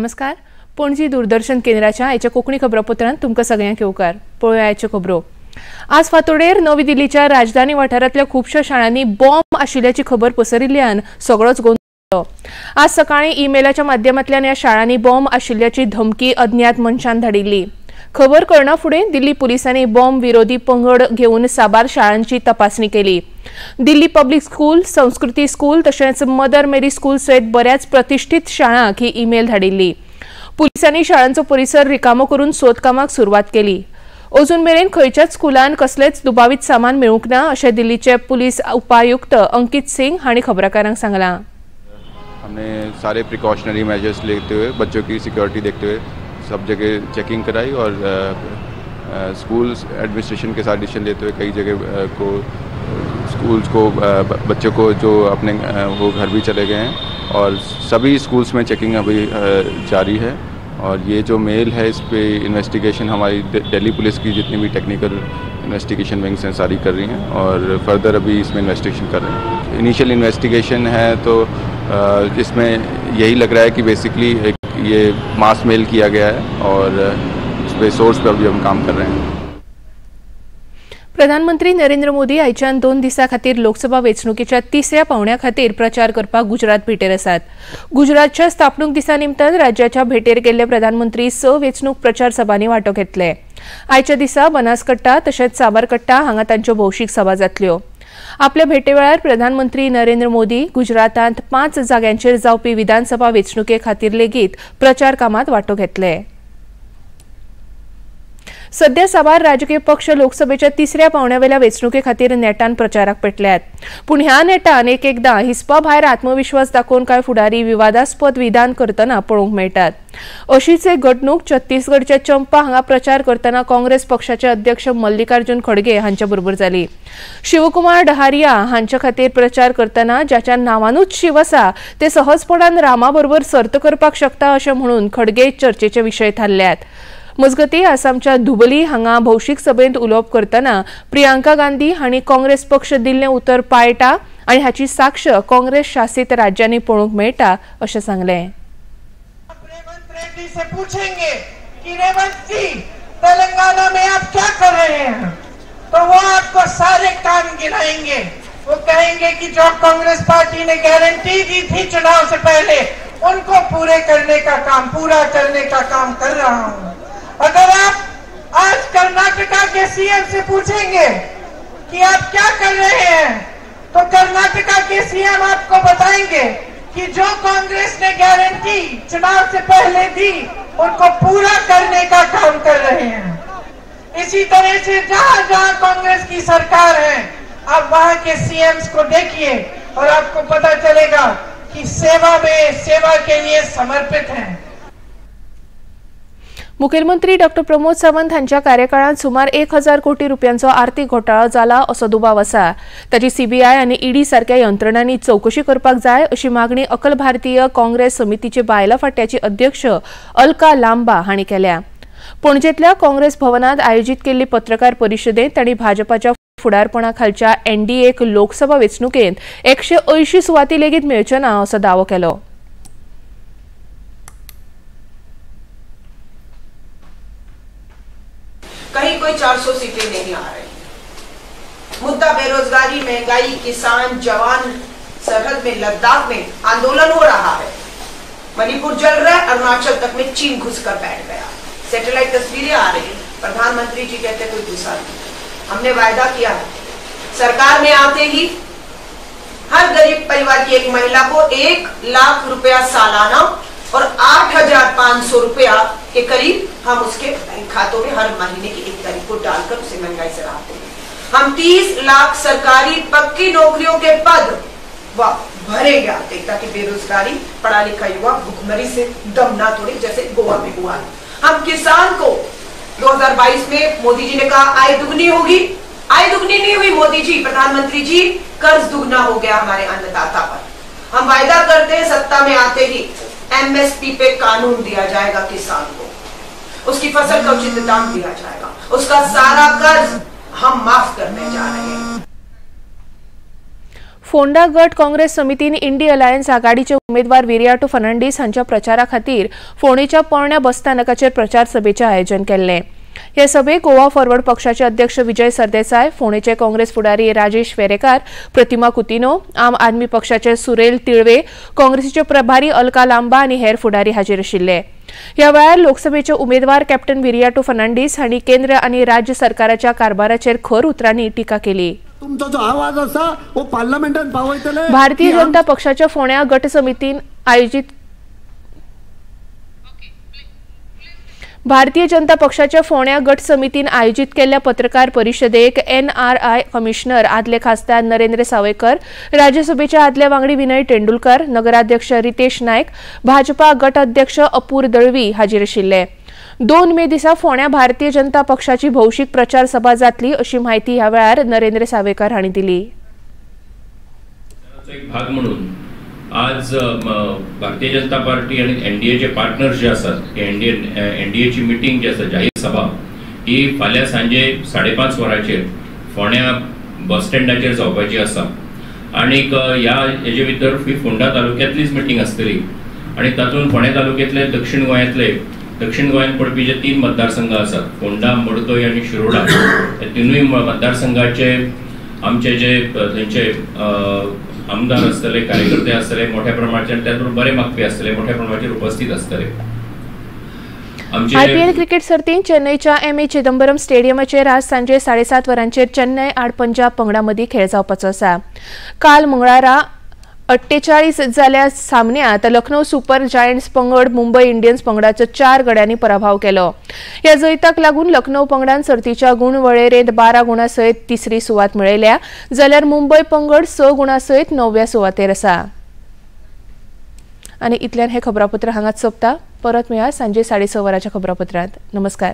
नमस्कार, पणजी दूरदर्शन केंद्राच्या आयच्या कोंकणी खबरापत्रांत तुमकां सगळ्यांक येवकार. पळोवया आयच्यो खबरो. आज फांतोडेर नवी दिल्लीच्या राजधानी वाठारांतल्या खुबश्या शाळांनी बॉम्ब आशिल्ल्याची खबर पसरिल्ल्यान सगळोच गोंदळ. आज सकाळीं ईमेलाच्या माध्यमांतल्यान ह्या शाळांनी बॉम्ब आशिल्ल्याची धमकी अज्ञात मनशान धाडिल्ली. खबर कळना फुडें दिल्ली पुलिसांनी बॉम्ब विरोधी पंगड घेवन साबार शाळांची तपासणी केली. दिल्ली पब्लिक स्कूल, संस्कृती स्कूल तशेंच मदर मेरी स्कूल सयत बऱ्याच प्रतिष्ठित शाळांक ही ईमेल धाडिल्ली. पुलिसांनी शाळांचो परिसर रिकामो करून सोदकामाक सुरवात केली. अजून मेरेन खंयच्याच स्कुलान कसलेच दुबावीत सामान मेळूंक ना अशें दिल्लीचे पुलीस उपायुक्त अंकित सिंग हांणी खबराकारांक सांगलां. हमने सारे प्रिकॉशनरी मेजर्स लेते हुए बच्चों की सिक्योरिटी देखते हुए सब जगह चेकिंग कराई और स्कूल्स एडमिनिस्ट्रेशन के साथ डिसीजन लेते हुए कई जगह को स्कूल्स को बच्चों को जो अपने वो घर भी चले गए हैं और सभी स्कूल्स में चेकिंग अभी जारी है. और ये जो मेल है इस पर इन्वेस्टिगेशन हमारी दिल्ली पुलिस की जितनी भी टेक्निकल इन्वेस्टिगेशन विंग्स हैं सारी कर रही हैं और फर्दर अभी इसमें इन्वेस्टिगेशन कर रहे हैं. इनिशियल इन्वेस्टिगेशन है तो इसमें यही लग रहा है कि बेसिकली एक ये मास मेल किया गया है और इस पे सोर्स पर अभी हम काम कर रहे हैं. प्रधानमंत्री नरेंद्र मोदी आयच्यान 2 दिसां खातीर लोकसभा वेंचणुकेच्या तिसऱ्या पावण्या खातीर प्रचार करपाक गुजरात भेटेर आसात. गुजरातच्या स्थापणूक दिसा निमतान राज्याच्या भेटेर गेल्ले प्रधानमंत्री 6 वेंचणूक प्रचार सभांनी वांटो घेतले. आयच्या दिसा बनासकट्टा तशेंच साबरकट्टा हांगा तांच्यो भौशीक सभा जातल्यो. आपल्या भेटे वेळार प्रधानमंत्री नरेंद्र मोदी गुजरातांत 5 जाग्यांचेर जावपी विधानसभा वेंचणुके खातीर लेगीत प्रचार कामांत वांटो घेतले. सध्या साबार राजकीय पक्ष लोकसभेच्या तिसऱ्या पावण्यावेल्या वेंचणुके खातीर नेटान प्रचाराक पेटल्यात. पूण ह्या नेटान एक एकदां हिसपा भायर आत्मविश्वास दाखोवन कांय फुडारी विवादास्पद विधान करतना पळोवंक मेळटात. अशीच एक घडणूक छत्तीसगडच्या चंपा हांगा प्रचार करतना काँग्रेस पक्षाचे अध्यक्ष मल्लिकार्जुन खडगे हांच्या बरोबर जाली. शिवकुमार डहारिया हांच्या खातीर प्रचार करतना ज्याच्या नांवानूच शिव आसा ते सहजपणान रामा बरोबर सर्त करपाक शकता अशें म्हणून खडगे चर्चेचे विशय थारल्यात. मजगती आसामच्या धुबली हांगा भौशीक सभेंत उलोवप करतना प्रियांका गांधी हांणी काँग्रेस पक्ष दिल्लें उतर पाळटा आनी हाची साक्ष काँग्रेस शासित राज्यांनी पळोवंक मेळटा अशें सांगलें. रेवंत रेड्डी से पूछेंगे कि रेवंत जी तेलंगाना में आप क्या कर रहे हैं, तो वो आपको सारे काम गिनाएंगे. वो कहेंगे कि जो कांग्रेस पार्टी ने गारंटी दी थी चुनाव से पहले उनको पूरे करने का काम, पूरा करने का काम कर रहा हूँ. अगर आप आज कर्नाटका के सीएम से पूछेंगे कि आप क्या कर रहे हैं, तो कर्नाटका के सीएम आपको बताएंगे कि जो कांग्रेस ने गारंटी चुनाव से पहले दी उनको पूरा करने का काम कर रहे हैं. इसी तरह से जहां जहां कांग्रेस की सरकार है आप वहां के सीएम्स को देखिए और आपको पता चलेगा कि सेवा में, सेवा के लिए समर्पित हैं. मुखेलमंत्री डॉ प्रमोद सावंत हांच्या कार्यकाळांत सुमार 1000 कोटी रुपयांचो आर्थिक घोटाळो जाला असो दुबाव आसा. ताची सीबीआय आनी ईडी सारक्या यंत्रणांनी चवकशी करपाक जाय अशी मागणी अखिल भारतीय काँग्रेस समितीचे बायला फांट्याची अध्यक्ष अलका लांबा हांणी केल्या. पणजेंतल्या काँग्रेस भवनांत आयोजीत केल्ली पत्रकार परिशदेंत तांणी भाजपाच्या फुडारपणा खालच्या एनडीएक लोकसभा वेंचणुकेंत 180 सुवाती लेगीत मेळच्यो ना असो दावो केलो. कहीं कोई 400 सीटें नहीं आ रही. मुद्दा बेरोजगारी, महंगाई, किसान, जवान, सरहद में, लद्दाख में आंदोलन हो रहा है, मणिपुर जल रहा है, अरुणाचल तक में चीन घुसकर बैठ गया, सैटेलाइट तस्वीरें आ रही हैं. प्रधानमंत्री जी कहते कोई घुसा नहीं. हमने वायदा किया है, सरकार में आते ही हर गरीब परिवार की एक महिला को 1 लाख रुपया सालाना और 8,500 रुपया के करीब हम उसके बैंक खातों में हर महीने की 1 तारीख को डालकर उसे महंगाई से राहत देंगे. हम 30 लाख सरकारी पक्की नौकरियों के पद भरेंगे आते ताकि बेरोजगारी, पढ़ा लिखा युवा भुखमरी से दम ना तोड़े जैसे गोवा में हुआ. हम किसान को 2022 में मोदी जी ने कहा आय दुगनी होगी, आय दुगनी नहीं हुई मोदी जी, प्रधानमंत्री जी, कर्ज दुगना हो गया हमारे अन्नदाता पर. हम वायदा करते हैं सत्ता में आते ही एमएसपी पे कानून दिया जाएगा किसान को, उसकी फसल का उचित दाम दिया जाएगा, उसका सारा कर्ज हम माफ करने जा रहे हैं. फोंडा गट काँग्रेस समितीन इंडी अलायन्स आघाडीचे उमेदवार विरियाटो फर्नांडीस हांच्या प्रचारा खातीर फोंडेच्या पोरण्या बसस्थानकाचेर प्रचार सभेचें आयोजन केल्लें. हे सभेक गोवा फॉरवर्ड पक्षाचे अध्यक्ष विजय सरदेसाय, फोंडेचे काँग्रेस फुडारी राजेश वेरेकार, प्रतिमा कुतिनो, आम आदमी पक्षाचे सुरेल तिळवे, काँग्रेसीचे प्रभारी अलका लांबा आनी हेर फुडारी हाजीर आशिल्ले. ह्या वेळार लोकसभेचे उमेदवार कॅप्टन विरियाटो फर्नांडीस हांणी केंद्र आनी राज्य सरकाराच्या कारभाराचेर खर उतरांनी टिका केली. भारतीय जनता पक्षाच्या फोंड्या गट समितीन आयोजित भारतीय जनता पक्षाच्या फोंड्या गट समितीन आयोजित केल्ल्या पत्रकार परिशदेक एनआरआय कमिशनर आदले खासदार नरेंद्र सावयकर, राज्यसभेचे आदले वांगडी विनय तेंडुलकर, नगराध्यक्ष रितेश नायक, भाजपा गट अध्यक्ष अपूर दळवी हाजीर आशिल्ले. 2 मे दिसा फोंड्या भारतीय जनता पक्षाची भौशीक प्रचार सभा जातली अशी म्हायती ह्या वेळार नरेंद्र सावयकर हांणी दिली. एक भाग म्हणून आज भारतीय जनता पार्टी आणि एनडीएचे पार्टनर्स जे आसात, एनडीएची मिटींग जी आसा जाहीर सभा ही फाल्यां सांजे 5:30 वरांचेर फोंड्या बस स्टँडाचेर जावपाची आसा. आनीक ह्या हेजे भितर ही फोंडा तालुक्यांतलीच मिटींग आसतली आनी तातूंत फोंड्या तालुक्यांतले दक्षिण गोंयांतले दक्षिण गोंयांत पडपी जे 3 मतदारसंघ आसात, फोंडा, मडकय आनी शिरोडा, ह्या तिनूय मतदारसंघाचे आमचे जे थंयचे आमदार आसतले, कार्यकर्ते आसतले मोठ्या प्रमाणाचेर, त्याच बरोबर बरे मागपी आसतले मोठ्या प्रमाणाचेर उपस्थित आसतले. आयपीएल क्रिकेट सर्तींत चेन्नईच्या एम.ए. चिदंबरम स्टेडियमाचेर आज सांजे 7:30 वरांचेर चेन्नय आड पंजाब पंगडा मदीं खेळ जावपाचो आसा. काल मंगळारा 48 जाल्या सामन्यांत लखनौ सुपर जायंट्स पंगड मुंबय इंडियन्स पंगडाचो 4 गड्यांनी पराभव केलो. ह्या जैताक लागून लखनौ पंगडान सर्तीच्या गुण वळेरेंत 12 गुणां सयत तिसरी सुवात मेळयल्या, जाल्यार मुंबय पंगड 6 गुणां सयत 9व्या सुवातेर आसा. आनी इतल्यान हें खबरापत्र हांगाच सोंपता. परत मेळया सांजे 6:30 वरांच्या खबरापत्रांत. नमस्कार.